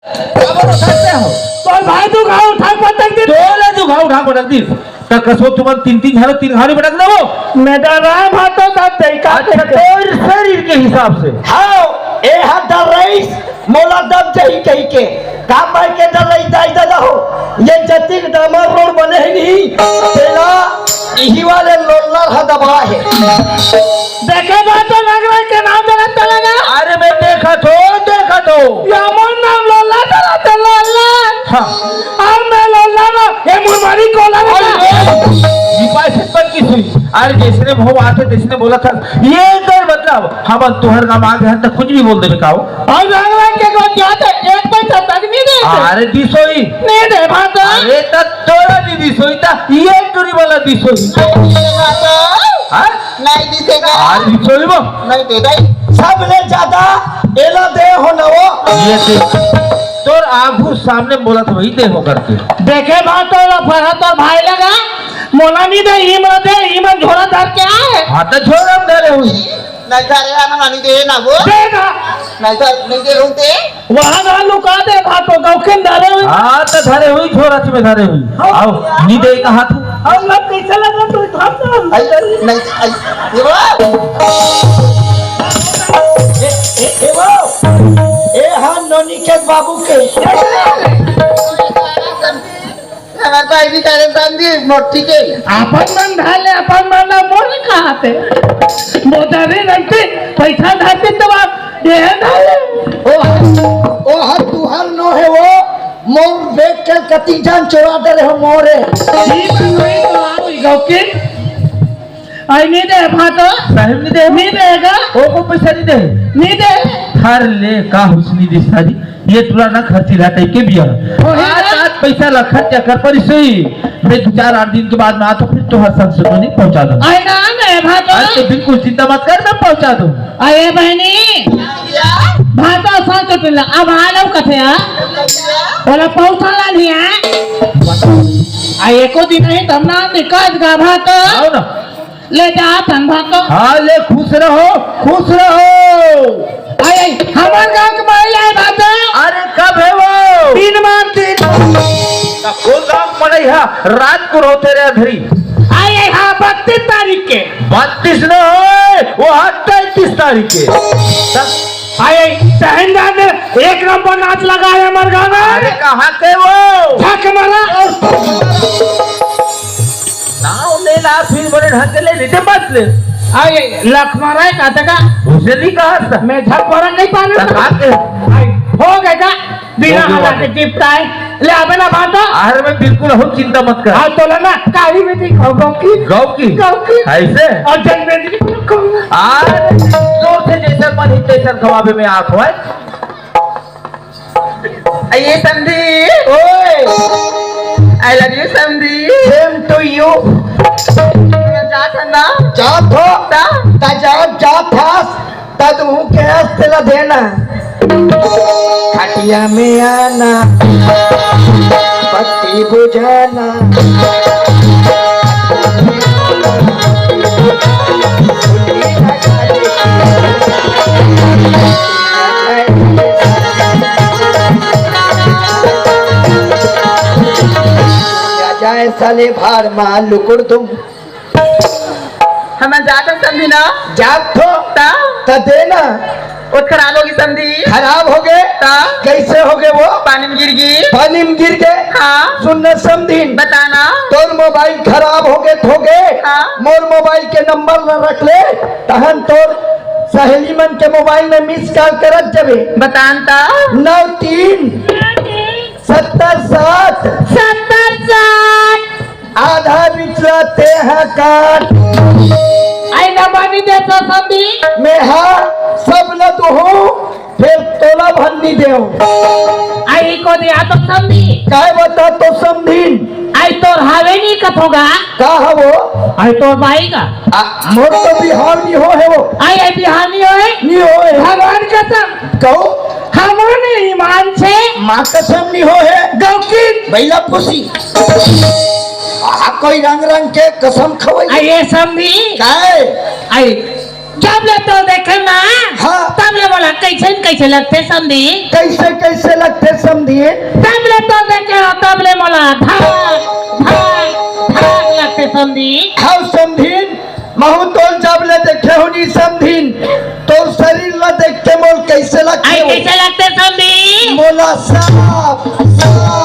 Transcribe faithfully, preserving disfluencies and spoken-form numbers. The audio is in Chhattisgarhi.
काबर उठाते हो? तोर भाई दू घाव उठा के पटक दे। तोला दू घाव उठा के पटक दिस। त कसो तुमन तीन तीन घाव, तीन घाव पटक देबो। मैं डराए भाटो का देखा अच्छा, देखे। तोर शरीर के हिसाब से। हाँ, ए हा डर रईस, मोला दब जाही कही के। का मैं के डर रईस दाई ददा हो? ये जतिक डामर रोड बने हे नहीं, तेला इही वाले लोल्लर ह दबा हे। देखे भाटो, लग रहा है के नाम जरा चला गया। अरे मैं देखा थो, देखा थो। ये मोर नाम लोल्लर जरा चला गया। हाँ। अब मैं लोल्लर ना, ये मुरमारी कोला ना। अरे, ये पास से बन की सुई। अरे जैसने भाव आथे तैसने बोला था। ये कर मतलब, हम तुहर गाँव आ गए हैं तो कुछ भी बोल देबे का हो? अउ रंग रंग के गोठियाथे, एक पैसा तक नहीं दे। अरे दिसोई। नहीं दे भाटो। अरे त तोला नहीं दिसोई त ये टूरी वाला दिसोई। नहीं दे भाटो। हाँ? नहीं दिसेगा। अरे दिसोई वो। नहीं दे भाई। सबले ज्यादा एला दे हो ना वो। ये दे। तोर आगू सामने बोला था वही दे हो करके। देखे भाटो, ला फरा तोर भाई लगा। मोला नहीं दे, इमन दे, इमन झोला धर के आए। हाँ त झोला में धरे हुई। नहीं धरे, आना नहीं दे ना वो। दे ना। नहीं धर, नहीं दे रहूं ते। वहाँ ना लुका दे, भाटो गौकिन धरे हुई। हाँ, तो धरे हुई, झोरच में धरे हुई। हाँ। आओ, नी दे कहा तू। हम लोग कैसे लगा तू, हम तो आई, नहीं, आई, ये वो। ए, ए, ए वो। ए, हाँ, नोनी के बाबू के। हमार भाई भी करे समधी मोटी के। अपन मन धाले, अपन मन ला मोर कहाते। मोदरी रंती, पैसा धाती तो आप देह धाले। ओ, ओ हर तुहर नो हे वो, मोर बेग के कति जान चोरा दे रहे हो मोरे। ई बात वही तो आओ, ई गौकिन। आई नहीं दे भाटो। साहेब नहीं दे। नहीं देगा। ओ को पैसा नहीं दे। नहीं दे। हर ले का हुसनी दे सारी। ये टूरा ना खर्ची ला टाइप के बिया। ओहे आज, ना। आज पैसा ला खर्चा कर परी सही। मैं दो चार आठ दिन के बाद में आता, फिर तो हर संत सुतोनी पहुंचा दूं। आई ना, मैं भाटो। अरे तो बिल्कुल चिंता मत कर, मैं पहुंचा दूं। अरे बहनी। भाटो संत सुतोनी ला, अब आ लो कथे आ। बोला पहुंचा ला नहीं आ। आ एको दिन ही तब ना निकाल गा भाटो। आओ ना। ले जा, धन भाटो। हाँ, ले, खुश रहो, खुश रहो। अरे, हमार गांव के माई आए भाटो। अरे, कब है वो? दिन मान दिन। त कोन गांव के मनई हा रात को रोते रहे धरी। अरे, हाँ, बत्तीस तारीख के। बत्तीस न होय, वो हा तैंतीस तारीख के। त अरे, सहनदार ने एक नंबर नाच लगाया हमार गांव में। अरे, कहाँ के वो? झक मारा और नाव ले ला, फिर बड़े ढंग के ले लेते मत ले। अरे, लख मारा है, कहा था का? उसे नहीं कहा था। मैं झक मारा नहीं पाने तो का के? अरे, हो गए का? बिना हो गया। हला के टिपता है। ले, अबे ना बांधो। अरे, मैं बिल्कुल हूँ, चिंता मत कर। हाँ, तो लेना, काली में दी, गौ, गौ की। गौ की? गौ की। ऐसे? और जन्मेंद्र की। अरे, जोर से जैसे मन ही तैसे खवाबे में आँख होए। ये समधी। ओए। I love you समधी। Same to you। जात हन ना? जात हो? ता? ता जात, जात हस, ता तुहूँ के हस तेला देना। खटिया में आना, बत्ती बुझाना। जाए साले भाड़ मा लुकुर तुम। हमन जात हन समधी ना। जात हो? ता? त देना। वो खराब होगे समधी। खराब होगे? ता? कैसे होगे वो? पानी में गिर गी। पानी में गिर गे? हाँ। सुन न समधी। बताना। तोर मोबाइल खराब होगे, होगे। हाँ। मोर मोबाइल के नंबर न रख ले, तहन तोर सहेली मन के मोबाइल में मिस कॉल करत जबे। बतान ता? नौ तीन। सत्तर सात। सत्तर सात। आधा बिचला तेहा काट। आई ना बानी दे तो समधी। मैं हा सब ल दुहूँ, फिर तोला भर नी देव। आई को दिया तो समधी। काय बता तो समधी। आई तोर हावे नी कथोगा। का हवो? आई तोर बाई का। आ, मोर तो बिहाव नी हो हे वो। आई, आई बिहाव नी हो हे। नी हो हे। भगवान कसम। कहू? हमन ईमान से। माँ कसम नी हो हे। गौकिन। बैला पुसी। आ, कोई रंग रंग के कसम खवई। आ, ये समधी। काय? आई, जब ले तोला देखे ना, हाँ। तब ले मोला कइसे न कइसे लगथे समधी। कइसे कइसे लगथे समधी? तब ले तोला देखे हंव, तब ले मोला धक धक धक लगथे समधी। हव समधी, महूं तोला जब ले देखे हों नी समधी, तोर शरीर ला देख के मोला कइसे लगथे? अई कइसे लगथे समधी? मोला सांप सांप